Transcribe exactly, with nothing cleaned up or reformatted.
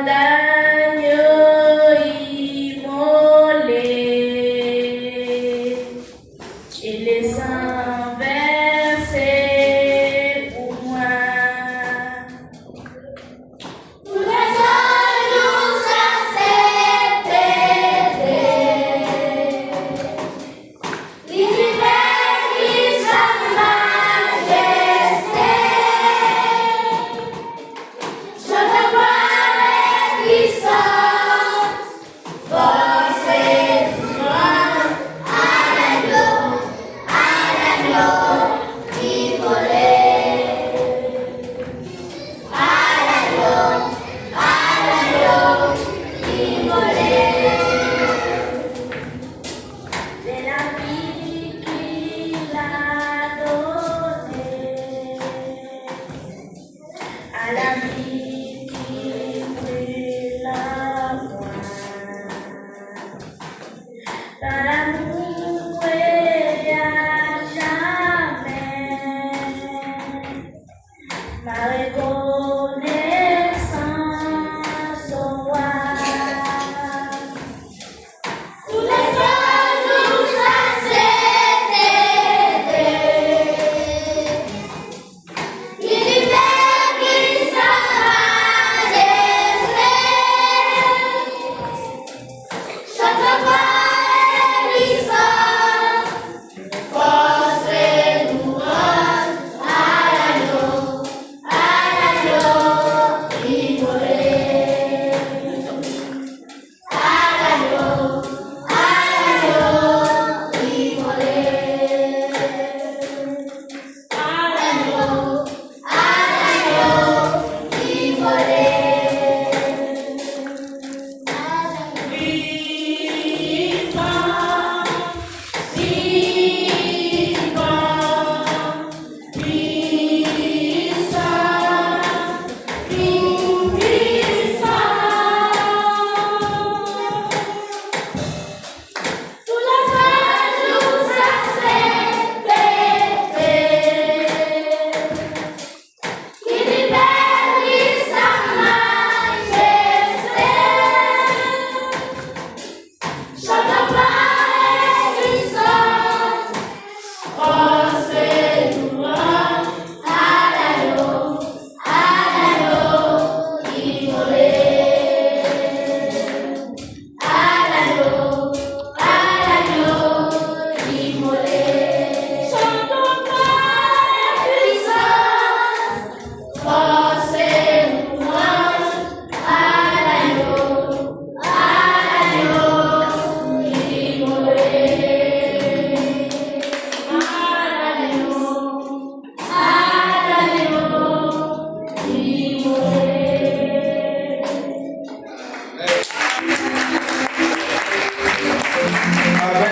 Dagno imole e le san vèse pou mwen. Pou lèzòt nou sa se pete. Li rive ki sa majeste. Jodi glwa e pisans, fòs e glwa, a Dagno, a Dagno, imole. A Dagno, a Dagno, imole. Se lavi ki la done. A lavi